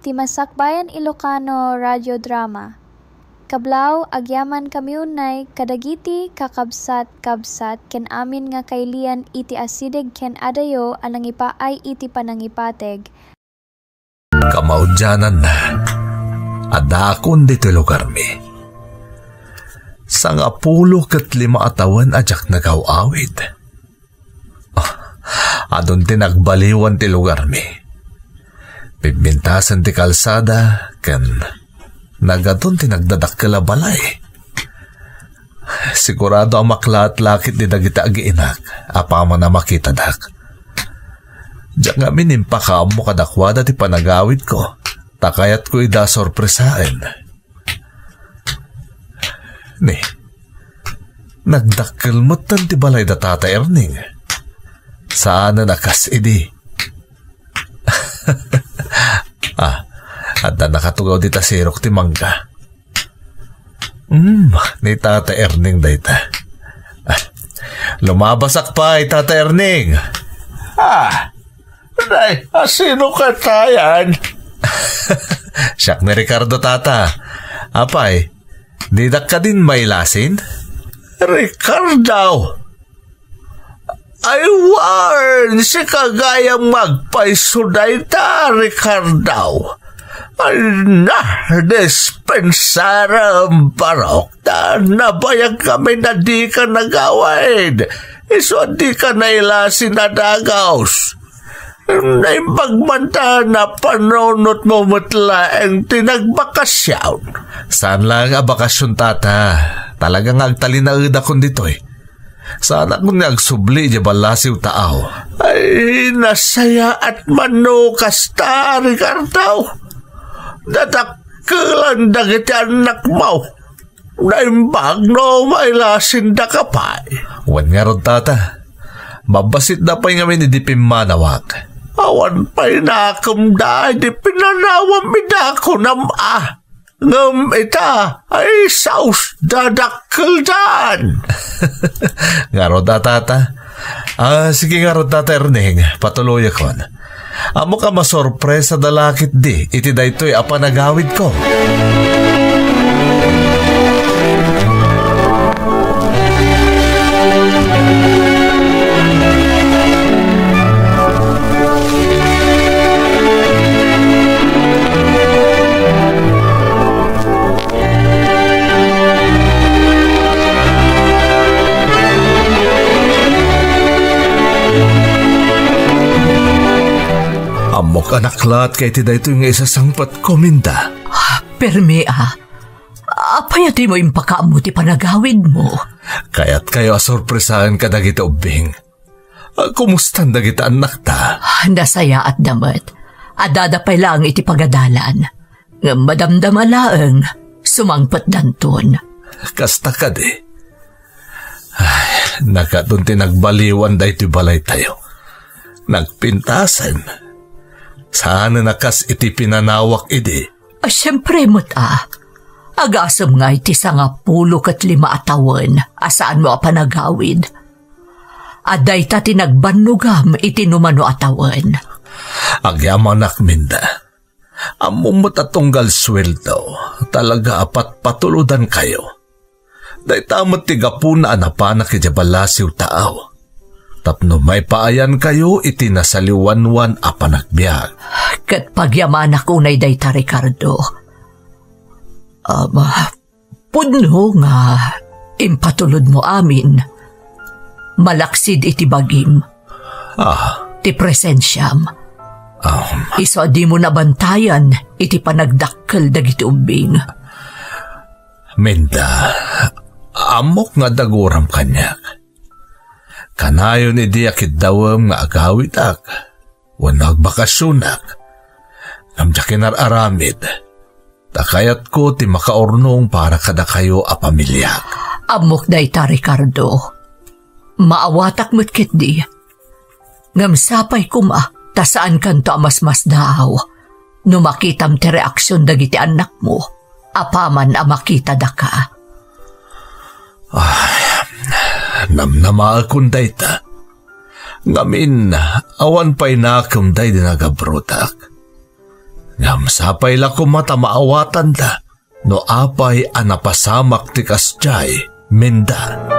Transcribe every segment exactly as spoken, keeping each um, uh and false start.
Ti Masakbayan Ilocano Radio Drama. Kablaw, agyamankami unay kadagiti kakabsat-kabsat ken amin nga kailian iti asideg ken adayo a nangipaay iti panangipateg. Kamaudiananna, addaakon ditoy lugarmi. Sangapulo ket lima a tawen a diak nagaw-awid. Ah, adun ti nagbaliwan ti lugarmi. Pimpintasen ti kalsada ken nagadun ti nagdadakkel a balay. Sigurado a maklaat lakit di dagiti agiinak apaman a makitadak. Diak ngamin impakaammo kadakuada ti panagawidko, ta kayatko ida sorpresaen. Ni, nagdakkel metten ti balay da Tata Erning. Saanen a kas idi. Ah, adda nakatugaw dita sirok ti mangga. Hmm, ni Tata Erning dayta. Ah, lumabasak pay, Tata Erning. Ah, Nay, a sino katayan? Siak ni Ricardo, Tata. Apay, didak kadin mailasin? Ricardo! Ay, wen, sika gayam nga agpayso dayta, Ricardo. Ay na, dispensarem, barok, ta nabayag kami na dika nagawid. Isu a dika nailasin a dagus. Naimbag man ta napanunotmo met laeng ti nagbakasyon. Saan laeng a bakasyon, Tata. Talaga nga agtalinaedakon ditoy. Saanak nga agsubli idiay ballasiw taaw. Ay, nasayaat man no kasta, Ricardo. Dadakkelan dagiti annakmo. Naimbag no mailasindaka pay. Wen ngarud, Tata. Mabbasitda pay ngamin idi pimmanawak. Awan pay nakemda idi pinanawam ida, kunam a. Ngem ita, ay saos, dadakkeldan. Ngarud a, Tata. Ah, sige ngarud, Tata Erning, patuloyakon. Ammok a masorpresada laketdi iti daytoy a panagawidko. Ammok a naklaat ka iti daytoy nga isasangpetko, Minda. Ah, permi a. Apay a dimo impakaammo ti panagawidmo? Kayatkayo a sorpresaen kadagiti ubbing. Ah, kumustan dagiti annakta? Ah, nasayaatda met. Addada pay laeng iti pagadalan. Ngem madamdama laeng, sumangpetdanton. Kasta kadi? Ay, nakadun ti nagbaliwan daytoy balaytayo. Nagpintasen. Saanen a kas iti pinanawak idi. Ah, siempre met a. Agasem nga iti sangapulo ket lima a tawen a saanmo a panagawid. A dayta ti nagbannogam iti numano a tawen. Agyamanak, Minda. Ammom met a tunggal sueldo, talaga a patpatulodankayo. Dayta met ti gapuna a napanak idiay ballasiw taaw. Tapno maipaayankayo iti nasaliwanwan a panagbiag. Ket pagyamanak unay dayta, Ricardo. Ama, pudno nga impatulodmo amin. Malaksid iti bagim. Ah. Ti presensiam. Um. Isu a dimo nabantayan iti panagdakkel dagiti ubbing. Minda, ammok nga daguram kaniak. Kanayon idi a kiddawem nga agawidak wenno agbakasionak. Ngem diak inar-aramid. Ta kayatko ti makaurnong para kadakayo a pamiliak. Ammok dayta, Ricardo. Maawatak met ketdi. Ngem sapay koma ta saankanto a masmasdaaw no makitam ti reaksion dagiti annakmo apaman a makitadaka. Ay, namnamaekon dayta. Ngamin, awan pay nakem daydi nagabrotak. Ngem sapay la koma ta maawatanda no apay a napasamak ti kasdiay, Minda.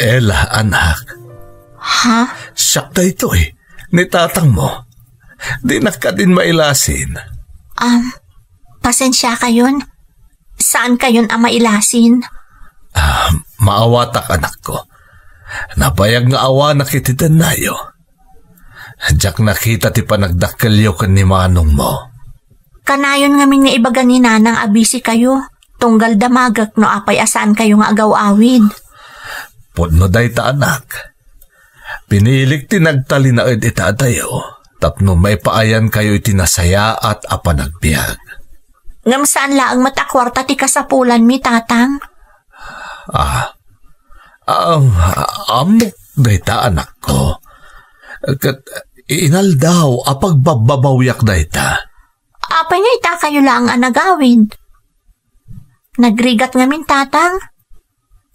Ella, anak. Ha? Siak daytoy, ni tatangmo. Dinak kadin mailasin. Um, Pasensiakayon. Saankayon a mailasin. Ah, maawatak, anakko. Nabayag nga awanak iti dennayo. Diak nakita ti panagdakkelyo ken ni manongmo. Kanayon ngamin nga ibaga ni Nanang a busy kayo, tunggal damagek no apay a saankayo nga agaw-awid. Pudno dayta, anak. Pinilik ti nagtalinaed ita adayo tapno maipaayankayo iti nasayaat a panagbiag. Ngem saan laeng met a kuarta ti kasapulanmi, Tatang? Ah, um, ammok dayta, anakko. Ket inaldaw a pagbabbabawiak dayta. Apay nga itakayo laeng a nagawid? Nagrigat ngamin, Tatang.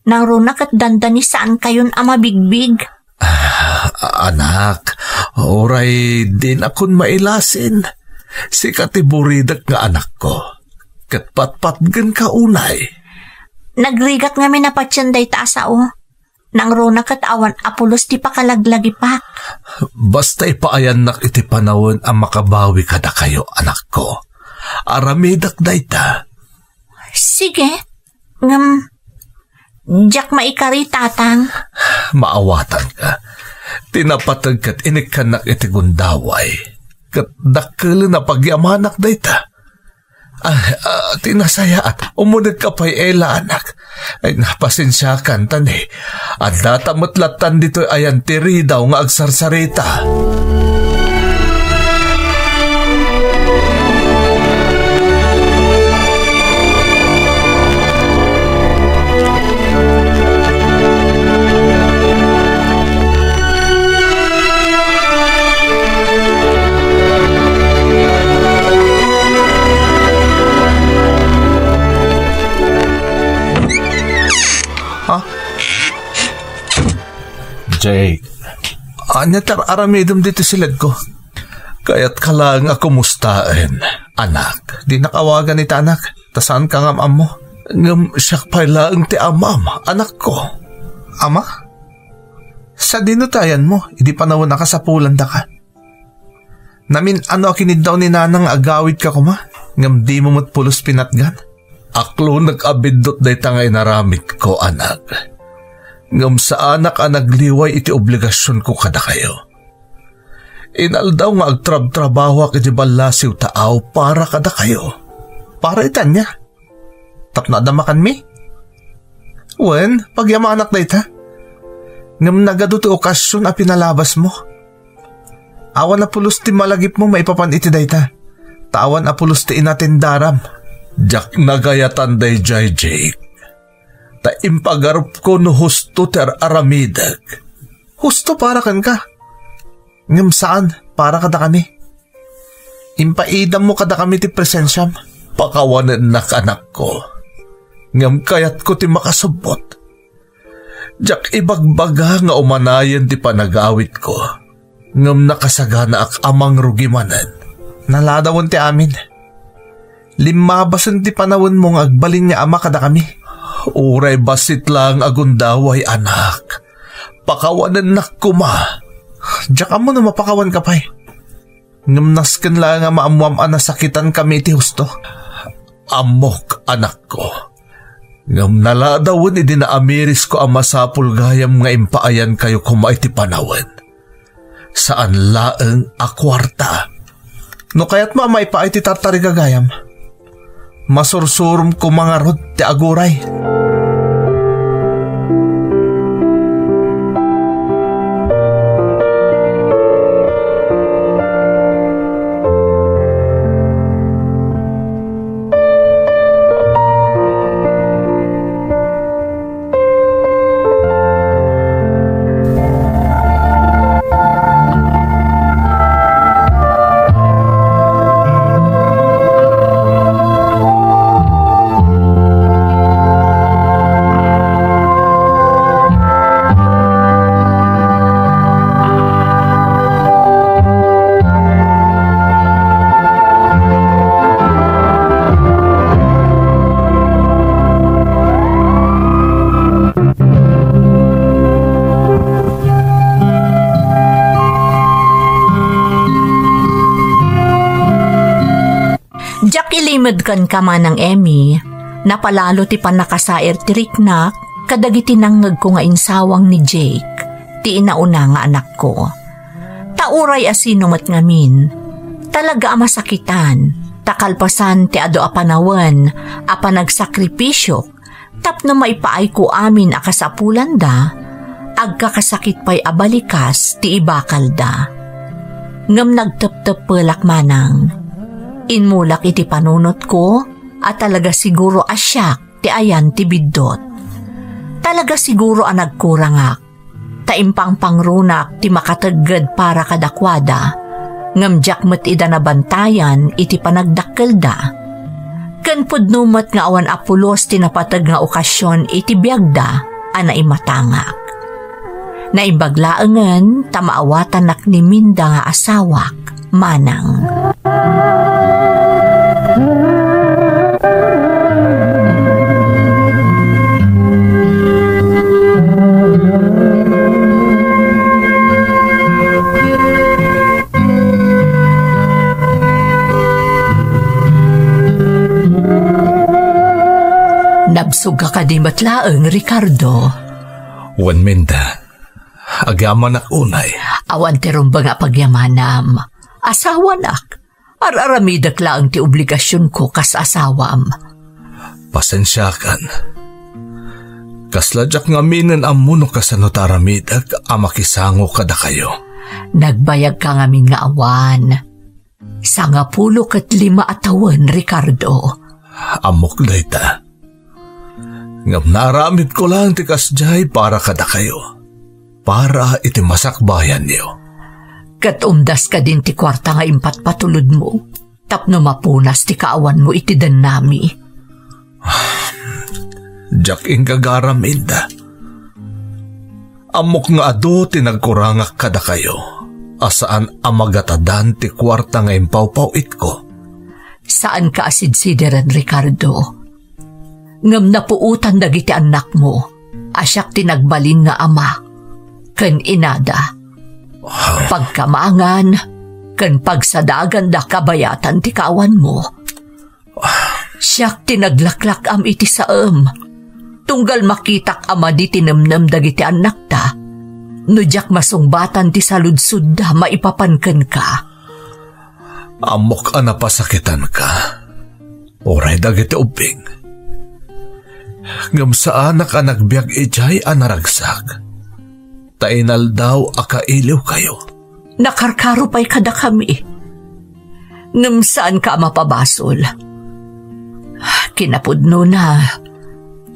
Nangruna ket dandani saankayon a mabigbig. Ah, anak, uray dinakon mailasin. Sika ti buridek nga anakko. Ket patpatgenka unay. Nagrigat ngamin a patien dayta a sao. Nangruna ket awan a pulos ti pakalaglagipak. Basta ipaayannak iti panawen a makabawi kadakayo, anakko. Aramidek dayta. Sige, ngem diak maikari, Tatang. Maawatanka. Ti napateg ket inikkannak iti gundaway. Ket dakkelen a pagyamanak dayta. Ah, ah, ti nasayaat, umunegka pay, Ella, anak. Ay, napasensiakan, ta ni, addata met lattan ditoy ayan ti ridaw nga agsarsarita. Ha? Jake. Ania ti ar-aramidem ditoy siledko? Kayatka laeng a kumustaen, anak. Dinak awagan ita anak, ta saanka nga am-ammo. Ngem siak pay laeng ti amam, anakko. Ama? Sadino ti ayanmo idi panawen a kasapulandaka? Namin-ano a kiniddaw ni Nanang nga agawidka koma, ngem dimo met pulos pinatgan? Aklonek a biddut dayta nga inaramidko, anak. Ngem saanak a nagliway iti obligasionko kadakayo. Inaldaw nga agtrabtrabahoak iti ballasiw taaw para kadakayo. Para iti ania? Tapno adda makanmi? Wen, pagyamanak dayta. Ngem nagadu ti okasion a pinalabasmo. Awan a pulos ti malagipmo maipapan iti dayta. Ta awan a pulos ti inatendaram. Diak nagayatan daydiay, Jake. Ta impagarupko no husto ti ar-aramidek. Husto para kenka. Ngem saan para kadakami. Impaidammo kadakami ti presensiam. Pakawanennak, anakko. Ngem kayatko ti makasubbot. Diak ibagbaga nga umanayen ti panagawidko, ngem nakasaganaak a mangrugi manen. Naladawen ti amin. Limmabasen ti panawenmo nga agbalin nga ama kadakami. Uray bassit laeng a gundaway, anak. Pakawanennak koma. Diak ammo no mapakawanka pay. Ngem nasken laeng a maammoam a nasakitankami iti husto. Ammok, anakko. Ngem naladawen idi naamirisko a masapul gayam nga impaayankayo koma iti panawen. Saan laeng a kuarta. No kayatmo a maipaay ti tartarigagayam, masursurom koma ngarud ti aguray. Diak ilimed kenka, Manang Emmy, napalalo ti pannakasair ti riknak kadagiti nangngegko nga insawang ni Jake, ti inauna nga anakko. Ta uray a sino met ngamin, talaga a masakitan, ta kalpasan ti adu a panawen a panagsakripisio tapno maipaayko amin a kasapulanda, agkakasakit pay a balikas ti ibakalda. Ngem nagtepteppelak manang. Inmulak iti panunotko a talaga siguro a siak ti ayan ti biddut. Talaga siguro a nagkurangak. Ta impangpangrunak ti makategged para kadakuada, ngem diak met ida nabantayan iti panagdakkelda. Ken pudno met nga awan a pulos ti napateg nga okasion iti biagda a naimatangak. Naimbag laengen ta maawatannak ni Minda nga asawak, manang. Nabsogka kadi met laeng, Ricardo? Wen, Minda. Agyamanak unay. Awan ti rumbeng a pagyamanam. Asawanak. Ar-aramidek laeng ti obligasionko kas asawam. Pasensiakan. Kasla diak ngamin ammo no kasano ta aramidek a makisango kadakayo. Nagbayagka ngamin nga awan. Sangapulo ket lima a tawen, Ricardo. Ammok dayta. Ngem naaramidko laeng ti kasdiay para kadakayo, para iti masakbayanyo. Ket umdas kadin ti kuarta nga impatpatulodmo tapno mapunas ti kaawanmo iti dennami. Diak inggagaram, Minda. Ammok nga adu ti nagkurangak kadakayo a saan a magatadan ti kuarta nga impawpaw-itko. Saanka a sidsideren, Ricardo. Ngem napuotan dagiti annakmo a siak ti nagbalin nga ama ken inada. Pagkamangan ken pagsadaganda kabayatan ti kaawanmo. Siak ti naglaklak-am iti saem. Tunggal makitak a madi ti nemnem dagiti annakta, no diak masungbatan ti saludsodda maipapan kenka. Ammok a napasakitanka, uray dagiti ubbing. Ngem saanak a nagbiag idiay a naragsak, ta inaldaw a kailiwkayo. Nakarkaro pay kadakami. Ngem saanka a mapabasol. Kinapudnona,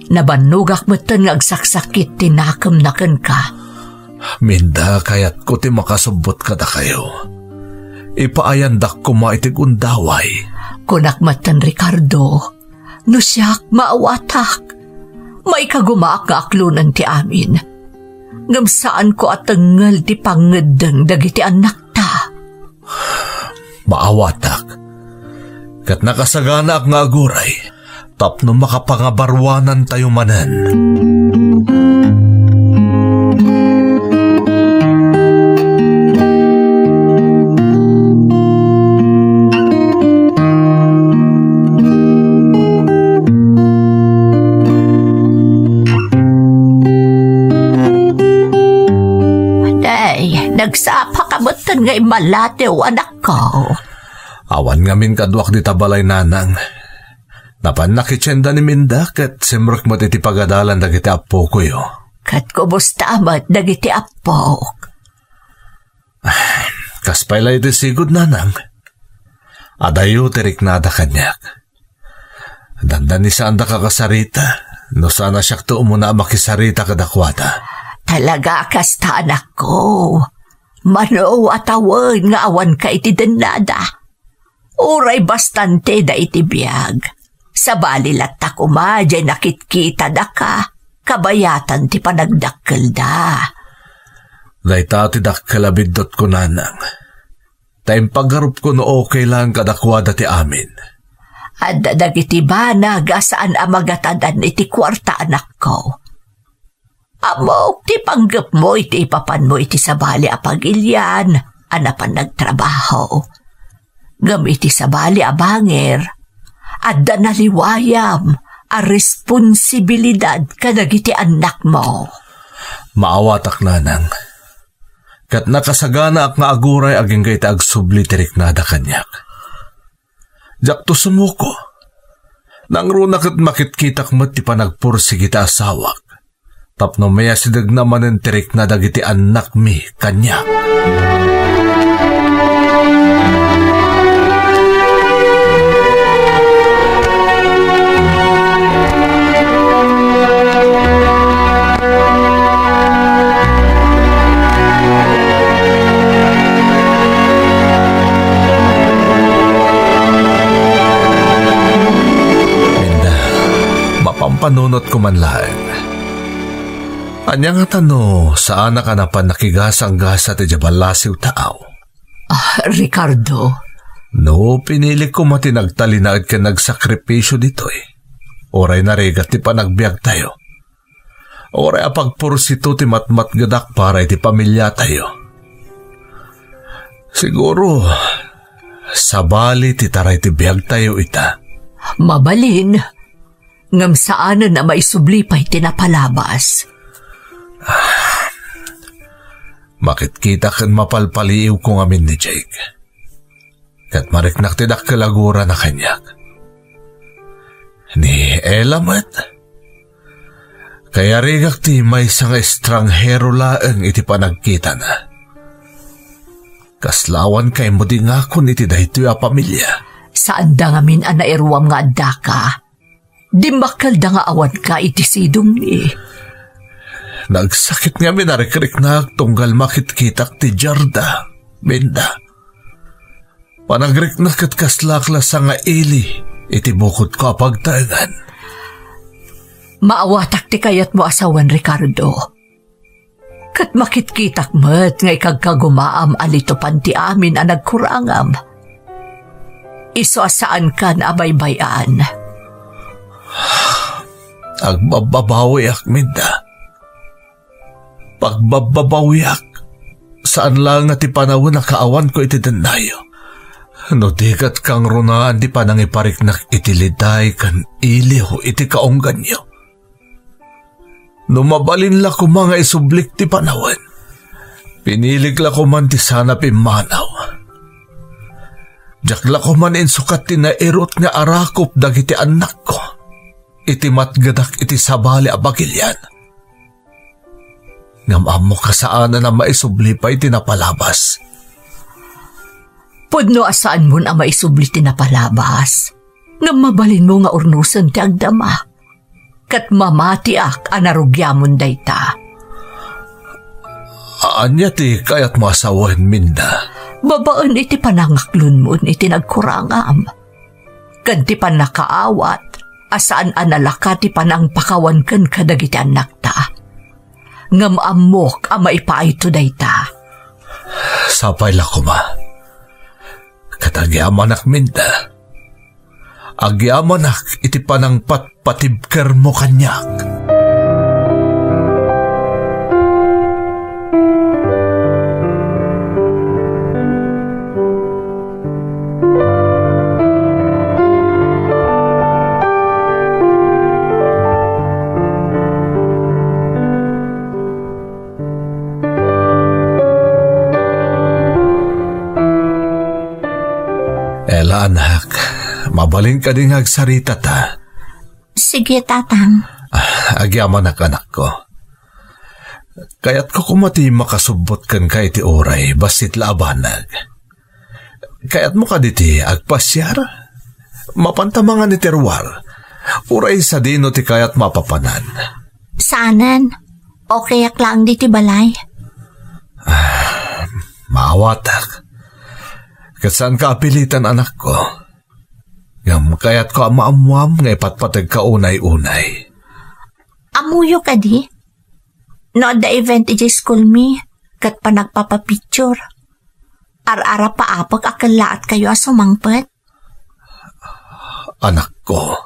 nabannogak metten nga agsaksakit ti nakemna kenka. Minda, kayatko ti makasubbot kadakayo. Ipaayandak koma iti gundaway. Kunak metten, Ricardo, no siak, maawatak. Maikagumaak nga aklonen ti amin. Ngem saanko a tengngel ti pangngeddeng dagiti annakta. Maawatak. Ket nakasaganaak nga aguray tapno makapangabaruanantayo manen. Day, nagsapa ka metten nga immalatew, anakko. Awan ngamin kaduak dita balay, nanang. Napannak iti tienda ni Minda ket simrek met iti pagadalan dagiti appokoyo. Ket kumusta met dagiti appok? Kas pay la iti sigud, nanang. Adayo ti riknada kaniak. Dandani saanda kakasarita, no saan a siakto umuna a makisarita kadakuada. Talaga a kasta, anakko. Mano a tawen nga awanka iti dennada. Uray bastante dayta iti biag. Sabali latta koma diay nakitkitadaka, kabayatan ti panagdakkelda. Dayta ti dakkel a biddutko, nanang. Ta impagarupko no okay laeng kadakuada ti amin. Adda dagiti banag a saan a magatadan iti kuarta, anakko. Ammok ti panggepmo iti ipapanmo iti sabali a pagilian a napan nagtrabaho. Ngem iti sabali a bangir, Adda naliwayam a responsibilidad kadagiti annakmo. Maawatak, nanang. Ket nakasaganaak nga aguray agingga iti agsubli ti riknada kaniak. Diakto sumuko. Nangruna ket makitkitak met ti panagpursigi ti asawak. Tapno mayasidegna manen ti rikna dagiti annakmi kaniak. Minda, mapampanunotko man laeng. Ania ngata no saanak a napan nakigasanggasat idiay ballasiw taaw? Ah, Ricardo. No, pinilik koma ti nagtalinaed ken nagsakripisio ditoy. Uray narigat ti panagbiagtayo. Uray a pagpursito ti matmatgedak para iti pamiliatayo. Siguro, sabali ti taray ti biagtayo ita. Mabalin, ngem saanen a maisubli pay ti napalabas. Makitkita ken mapalpaliiwko ngamin ni Jake. Ket mariknak ti dakkel a gurana kaniak. Ni Ella met, kayarigak ti maysa nga estranghero laeng iti panagkitana. Kasla awan kaymo di ngakon iti daytoy a pamilia. Saanda ngamin a nairuam nga addaka. Dimmakkelda nga awanka iti sidongmi. Nagsakit ngamin a rikriknak tunggal makitkitak ti Gerda, Minda. Panagriknak ket kaslak la sangaili iti bukodko a pagtaengan. Maawatak ti kayatmo a sawen, Ricardo. Ket makitkitak met nga ikagkagumaam a litopan ti amin a nagkurangam. Isu a saankan a baybay-an. Agbabbabawiak, Minda. Pagbabbabawiak. Saan laeng nga ti panawen a kaawanko iti dennayo. No di ket kangrunaan ti panangipariknak iti liday ken iliw iti kaungganyo. No mabalin la koma nga isublik ti panawen, pinilik la koman ti sana pimmanaw. Diak la koman insukat ti nairut nga arakop dagiti annakko iti matgedak iti sabali a bagilian. Ngem ammok a saanen a maisubli pay ti napalabas. Pudno a saanmon a maisubli ti napalabas, ngem mabalinmo nga urnosen ti agdama. Ket mamatiak a narugiamon dayta. Ania ti kayatmo a sawen, Minda? Babaen iti panangaklonmon iti nagkurangam, ken ti pannakaawat a saan a nalaka ti panangpakawan ken kadagiti annakta. Ngem ammok a maipaayto dayta. Sapay la koma. Ket agyamanak, Minda. Agyamanak iti panangpatpatibkermo kaniak. Ella, anak, mabalin kadi nga agsaritata? Sige, Tatang. Ah, agyamanak, anakko. Kayatko koma ti makasubbot kenka iti uray, bassit la a banag. Kayatmo kadi ti agpasiar? Mapanta mangan iti ruar. Uray sadino ti kayatmo a papanan? Saanen. Okayak laeng ditoy balay. Ah, maawatak. Ket saanka a pilitan, anakko. Ngem kayatko a maammoam nga ipatpategka unay-unay. Ammoyo kadi? No adda event idiay school mi, ket panagpapapicture, ar-arapaapek a kellaatkayo a sumangpet. Anakko.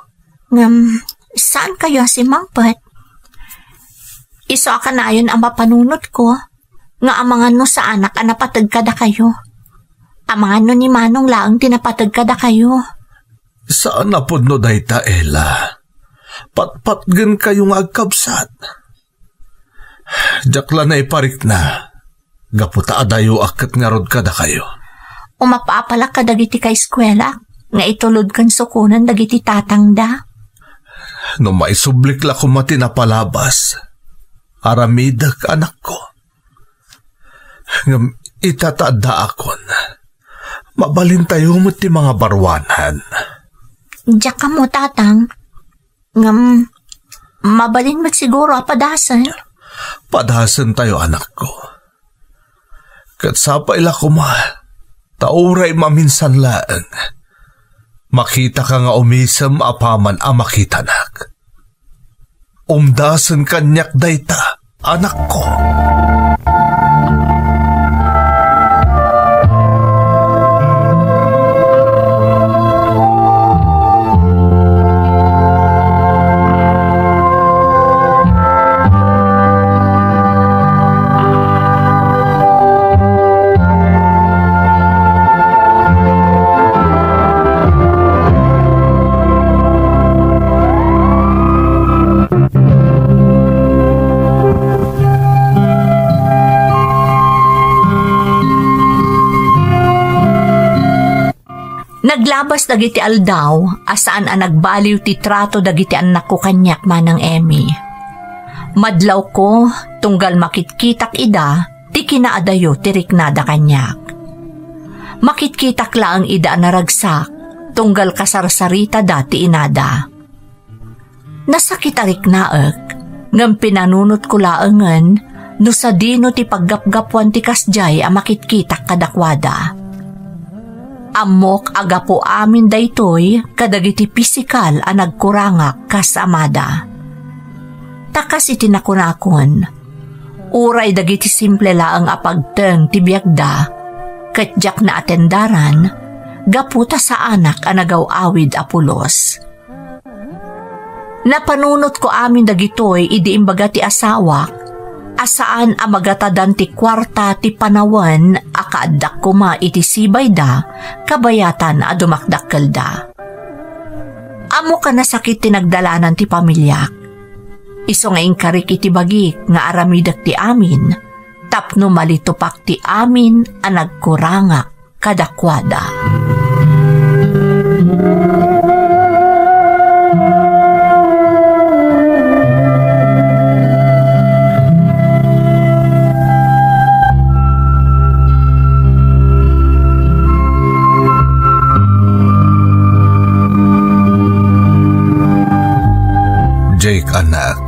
Ngem, saankayo a simangpet? Isu a kanayon a mapanunotko, nga amangan no saanak a napateg kadakayo. Amangan no ni Manong laeng ti napateg kadakayo. Saan a pudno dayta, Ella. Patpatgenkayo nga agkabsat. Diak la naiparikna, gapu ta adayoak ket ngarud kadakayo. Umap-apalak kadagiti kaeskuelak nga itulod ken sukonen dagiti tatangda. No maisublik la koma ti napalabas, aramidek, anakko. Ngem ita ta addaakon, mabalintayo met ti mangabaruanan. Diak ammo, Tatang. Ngem, mabalin met siguro a padasen. Padasentayo, anakko. Ket sapay la koma, ta uray maminsan laeng, makitaka nga umisem apaman a makitanak. Umdasen kaniak dayta, anakko. Naglabas dagiti aldaw a saan a nagbaliw ti trato dagiti annakko kaniak, Manang Emmy. Madlawko, tunggal makitkitak ida, ti kinaadayo ti riknada kaniak. Makitkitak laeng ida a naragsak, tunggal kasarsaritada ti inada. Nasakit a riknaek, ngem pinanunotko laengen no sadino ti paggapgapuan ti kasdiay a makitkitak kadakuada. Ammok a gapu amin daytoy kadagiti pisikal a nagkurangak kas amada. Ta kas iti nakunakon, uray dagiti simple laeng a pagteng ti biagda, ket diak naatendaran, gapu ta saanak a nagaw-awid a pulos. Napanunotko amin dagitoy idi imbaga ti asawak a saan a magatadan ti kuarta ti panawen a kaaddak koma iti sibayda kabayatan a dumakdakkelda. Ammok a nasakit ti nagdalanan ti pamiliak. Isu nga inkarik iti bagik nga aramidek ti amin tapno malitupak ti amin a nagkurangak kadakuada. Jake, anak,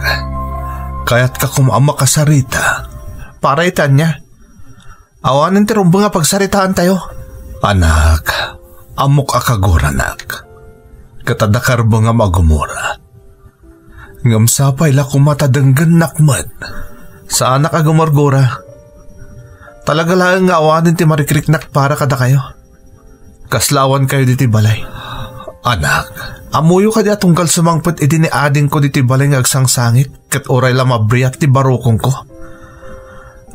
kayatka koma a makasarita. Para iti ania? Awanen ti rumbeng a pagsaritaantayo. Anak, ammok a kaguranak. Ket adda karbengam a gumura. Ngem sapay la koma ta denggennak met. Saanak a gumurgura. Talaga laeng nga awanen ti marikriknak para kadakayo. Kasla awankayo ditoy balay. Anak, ammoyo kadi a tunggal sumangpet idi ni adingko ditoy balay nga agsangsangit, ket uray la mabriak ti barukongko?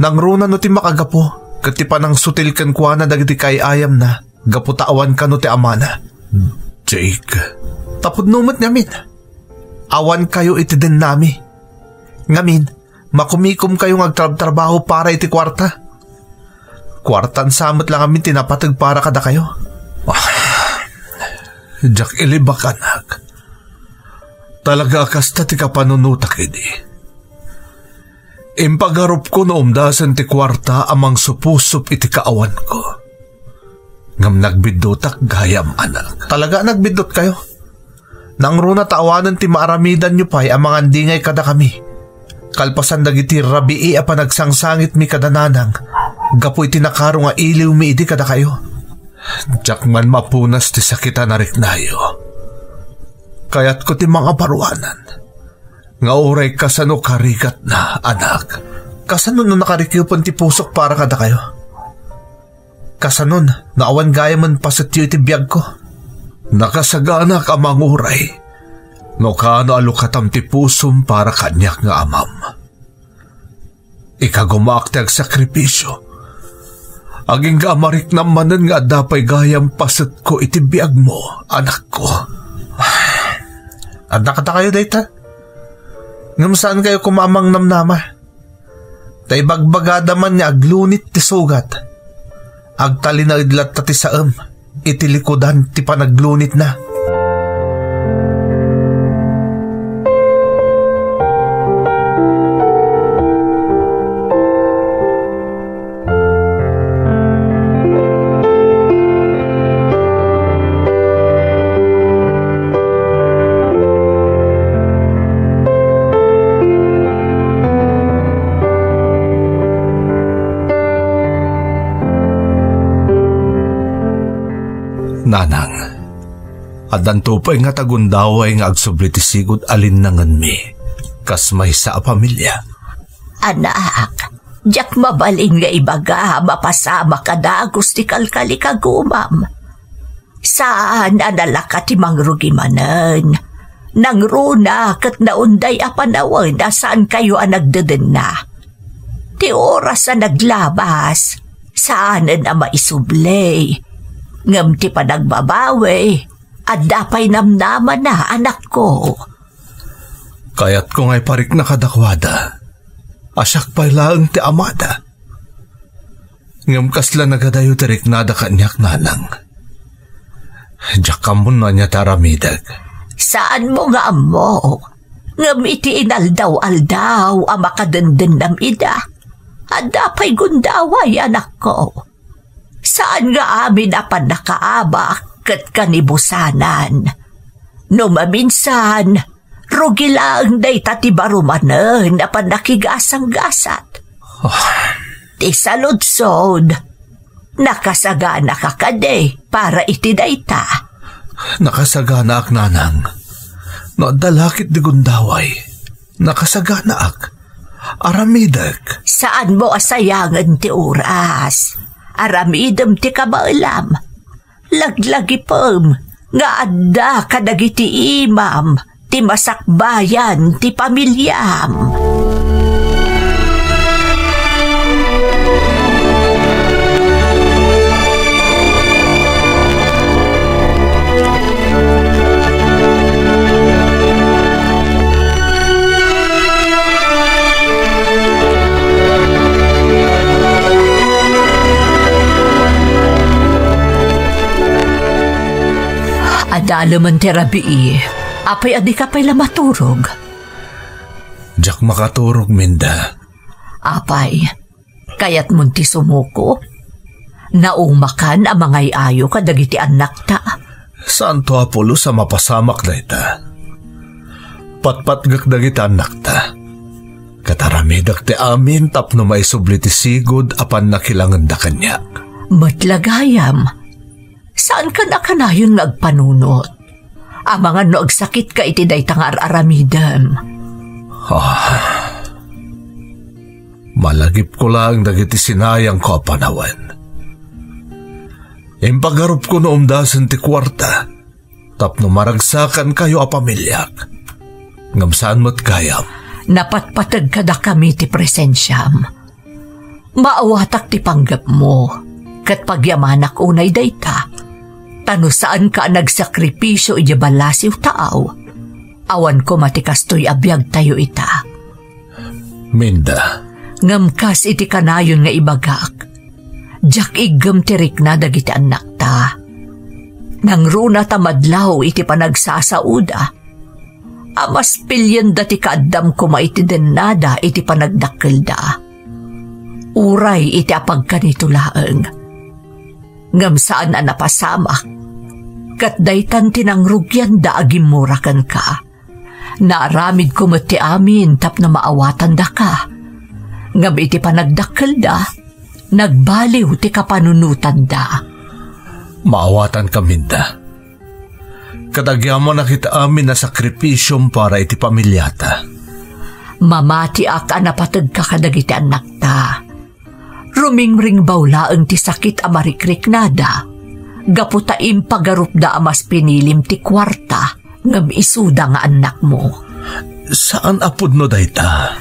Nangruna no ti makagapu, ket ti panangsutil kenkuana dagiti kaay-ayamna, gapu ta awan kano ti amana. Jake. Ta pudno met ngamin. Awankayo iti dennami. Ngamin, makumikomkayo nga agtrabtrabaho para iti kuarta. Kuartan sa met la ngamin ti napateg para kadakayo. Ah, diak ilibak, anak. Talaga a kasta ti kapanunotak idi. Impagarupko no umdasen ti kuarta a mangsupusup iti kaawanko. Ngem nagbiddutak gayam, anak. Talaga a nagbiddutkayo? Nangruna ta awanen ti maaramidanyo pay a mangandingay kadakami. Kalpasan dagiti rabii a panagsangsangitmi kada nanang, gapu iti nakaro nga iliwmi idi kadakayo. Diak man mapunas ti sakit a nariknayo. Kayatko ti mangabaruanan nga uray kasano karigatna, anak. Kasano no nakarikeupen ti pusok para kadakayo? Kasanon no awan gayamen pasetyo iti biagko? Nakasaganak a manguray no kaano a lukatam ti pusom para kaniak nga amam. Ikagumaak ti agsakripisio. Agingga a mariknam manen nga adda pay gayam pasetko iti biagmo, anakko. Adda kadakayo dayta. Ngem saankayo koma a mangnamnama. Ta ibagbagada man nga aglunit ti sugat. Agtalinaed latta ti saem iti likudan ti panaglunitna. Nanang, addanto pay nga tagundaway nga agsubli ti sigud a linnangenmi kas maysa a pamilia. Anak, diak mabalin nga ibaga a mapasamak a dagus ti kalkalikagumam. Saan a nalaka ti mangrugi manen. Nangruna ket naunday a panawen a saankayo a nagdedenna. Ti oras a naglabas, saanen a maisubli. Ngem ti panagbabawi, adda pay namnamana, anakko. Kayatko nga iparikna kadakuada a siak pay laeng ti amada. Ngem kasla nagadayo ti riknada kaniak, nanang. Diak ammo no ania ti aramidek. Saanmo nga ammo. Ngem iti inaldaw-aldaw a makadendennam ida, adda pay gundaway, anakko. Saan nga amin a pannakaabak ket kanibusanan. No maminsan, rugi laeng dayta ti baro manen a pannakigasanggasat. Ah. Ti saludsod, nakasaganaka kadi para iti dayta? Nakasaganaak, nanang. No adda la ket ti gundaway, nakasaganaak. Aramidek. Saanmo a sayangen ti oras. Aramidem ti kabaelam. Laglagipem nga adda kadagiti imam ti masakbayan ti pamiliam. Adalemen ti rabii, apay a dika pay la maturog? Diak makaturog, Minda. Apay, kayatmon ti sumuko? Naumakan a mangay-ayo kadagiti annakta. Saanto a pulos a mapasamak dayta. Patpatgek dagiti annakta. Ket aramidek ti amin tapno maisubli ti sigud a pannakilangenda kaniak. Met la gayam, saankan a kanayon nga agpanunot. Amangan no agsakitka iti dayta nga ar-aramidem. Ah. Malagipko laeng dagiti sinayangko a panawen. Impagarupko no umdasen ti kuarta tapno maragsakankayo a pamiliak. Ngem saan met gayam. Napatpateg kadakami ti presensiam. Maawatak ti panggepmo, ket pagyamanak unay dayta. Ta no saanka a nagsakripisio idiay ballasiw taaw, awan koma ti kastoy a biagtayo ita. Minda. Ngem kas iti kanayon nga ibagak, diak iggem ti rikna dagiti annakta. Nangruna ta madlaw iti panagsasaoda, a mas pilienda ti kaaddam koma iti dennada iti panagdakkelda. Uray iti apagkanito laeng. Ngem saan a napasamak, ket daytan ti nangrugianda a gimmura kenka. Naaramidko met ti amin tapno maawatandaka. Ngem iti panagdakkelda, nagbaliw ti kapanunotanda. Maawatanka, Minda. Ket agyamanak iti amin a sakripisiom para iti pamiliata. Mamatiak a napategka kadagiti annakta. Rumingringbaw laeng ti sakit a marikriknada, gapu ta impagarupda a mas pinilim ti kuarta ngem isuda nga annakmo. Saan a pudno dayta.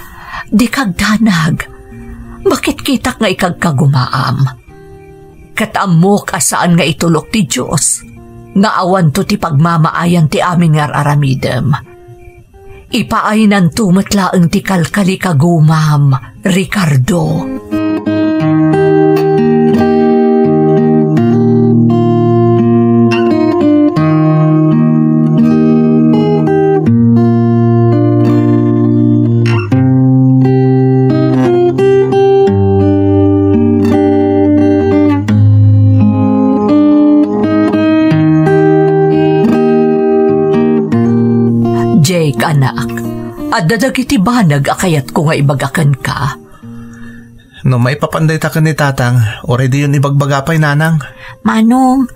Dika agdanag. Makitkitak nga ikagkagumaam. Ket ammok a saan nga itulok ti Dios nga awanto ti pagmamaayan ti amin nga ar-aramidem. Ipaaynanto met laeng ti kalkalikagumam, Ricardo. Jake, anak, adda dagiti banag a kayatko nga ibaga kenka. No maipapan dayta ken ni Tatang, uray diyon ibagbaga pay, Nanang. Manong,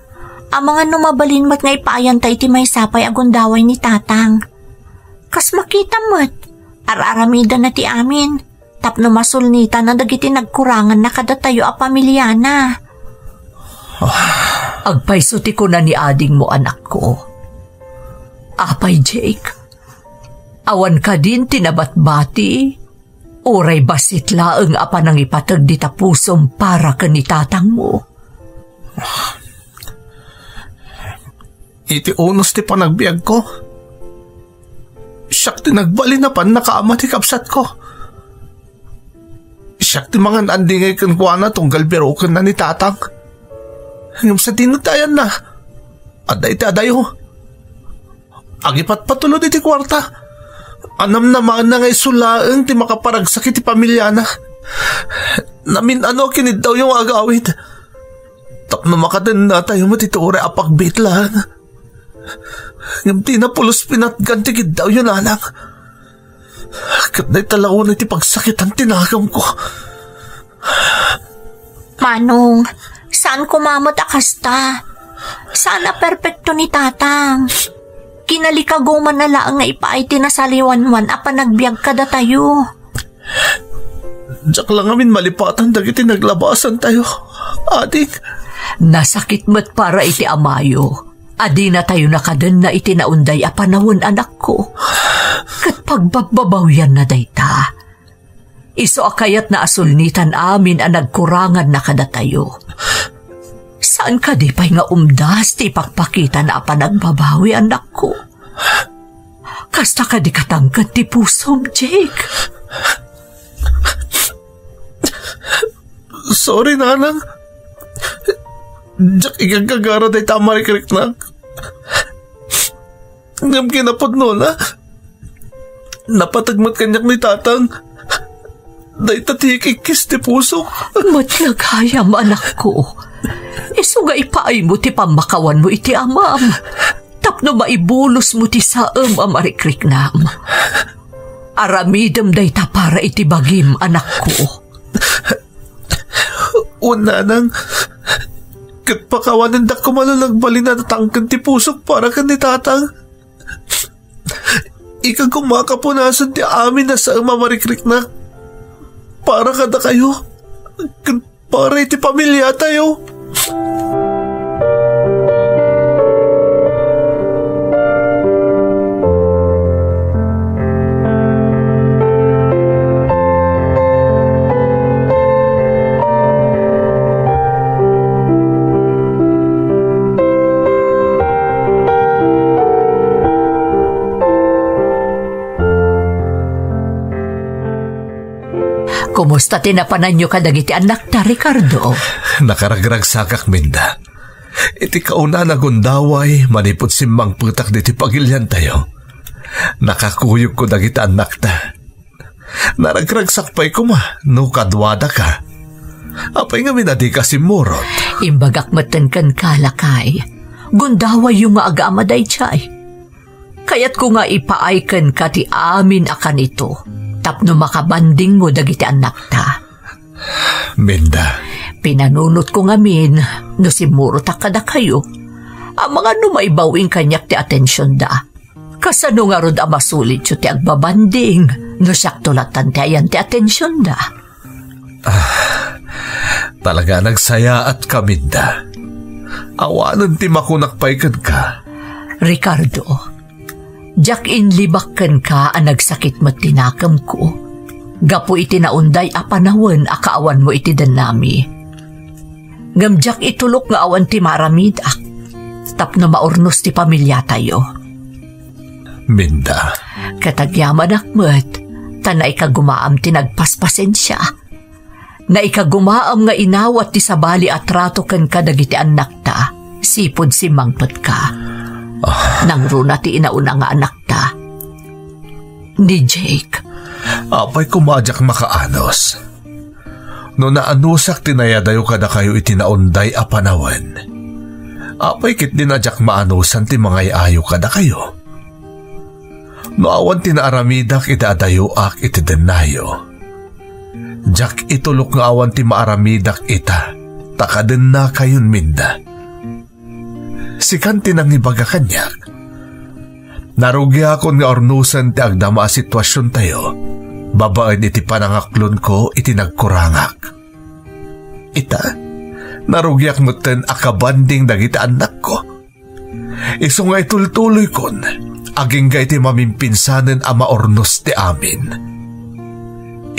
amangan no mabalin met nga ipaayanta iti maysa pay a gundaway ni Tatang. Kas makita met, ar-aramidenna ti amin, tapno masulnitanna dagiti nagkuranganna kadatayo a pamiliana. Agpayso ti kuna ni adingmo, anakko. Apay, Jake, awan kadin ti nabatbati? Uray bassit laeng a panangipateg dita pusom para ken ni tatangmo? Iti unos ti panagbiagko, siak ti nagbalin a pannakaama ti kabsatko. Siak ti mangan-andingay kenkuana tunggal birokenna ni Tatang. Ngem sadino ti ayanna? Adda iti adayo. Agipatpatulod iti kuarta. Anam na maanna nga isu laeng ti makaparagsak iti pamiliana. Namin-ano a kiniddawyo nga agawid. Tapno makadennatayo met iti uray a pagbiit laeng. Ngem dina pulos pinatgan ti kiddawyo, Nanang. Ket dayta la unay ti pagsakitan ti nagamko. Manong, saan koma met a kasta. Saan a perpekto ni Tatang. Kinalikagumana laeng nga ipaay ti nasaliwanwan a panagbiag kadatayo. Diak la ngamin malipatan dagiti naglabasantayo, ading. Nasakit met para iti amayo a dinatayo nakadenna iti naunday a panawen, anakko. Ket pagbabbabawianna dayta. Isu a kayatna a sulnitan amin a nagkuranganna kadatayo. Saan kadi pay nga umdas ti ipakpakitana a panagbabawi, anakko? Kasta kadi katangken ti pusom, Jake? Sorry, Nanang. Diak igagagara dayta a marikriknak. Ngem kinapudnona, napateg met kaniak ni Tatang. Dayta ti ikikkis ti pusok. Met gayam, anakko. Isu nga ipaaymo ti pammakawanmo iti amam tapno maibulosmo ti saem a marikriknam. Aramidem dayta para iti bagim, anakko. Wen, Nanang, ket pakawanendak koma no nagbalin a natangken ti pusok para ken ni Tatang. Ika koma a kapunasan ti amin a saem a marikriknak para kadakayo ken para iti pamiliatayo. Kumusta ti napananyo kadagiti annakta, Ricardo? Nakaragragsakak, Minda. Iti kaunana gundaway, manipud simmangpetak diti pagiliantayo, nakakuyogko dagiti annakta. Naragragsak pay koma no kaduadaka. Apay ngamin a dika simmurot? Imbagak metten kenka, lakay. Gundawayyo nga agama daydiay. Kayatko nga ipaay kenka ti amin a kanito tapno makabandingmo dagiti annakta. Minda. Pinanunotko ngamin no simmurotak kadakayo. Amangan no maibaw-in kaniak ti atensionda. Kasano ngarud a masulityo ti agbabanding no siakto lattan ti ayan ti atensionda? Ah, talaga nagsayaatka, Minda. Awanen ti makunak pay kenka. Ricardo, diak inlibak kenka a nagsakit met ti nakemko gapu iti naunday a panawen a kaawanmo iti dennami. Ngem diak itulok nga awan ti maaramidak tapno maurnos ti pamiliatayo. Minda, Ket agyamanak met, ta naikagumaam ti nagpaspasensia. Naikagumaam nga inawat ti sabali a trato ken kadagiti annakta, sipud simmangpetka. Ah. Nangruna ti inauna nga annakta, ni Jake. Apay koma a diak makaanus. No naanusak ti nayadayo kadakayo iti naunday a panawen, apay ketdin a diak maanusan ti mangay-ayo kadakayo? No awan ti naaramidak iti adayoak iti dennayo, diak itulok nga awan ti maaramidak ita, ta kadennakayon, Minda. Sikan ti nangibaga kaniak. Narugiakon nga urnosen ti agdama a situasiontayo babaen iti panangaklonko iti nagkurangak. Ita, narugiak metten a kabanding dagiti annakko. Isu nga itultuloykon, agingga iti mamimpinsanen a maurnos ti amin.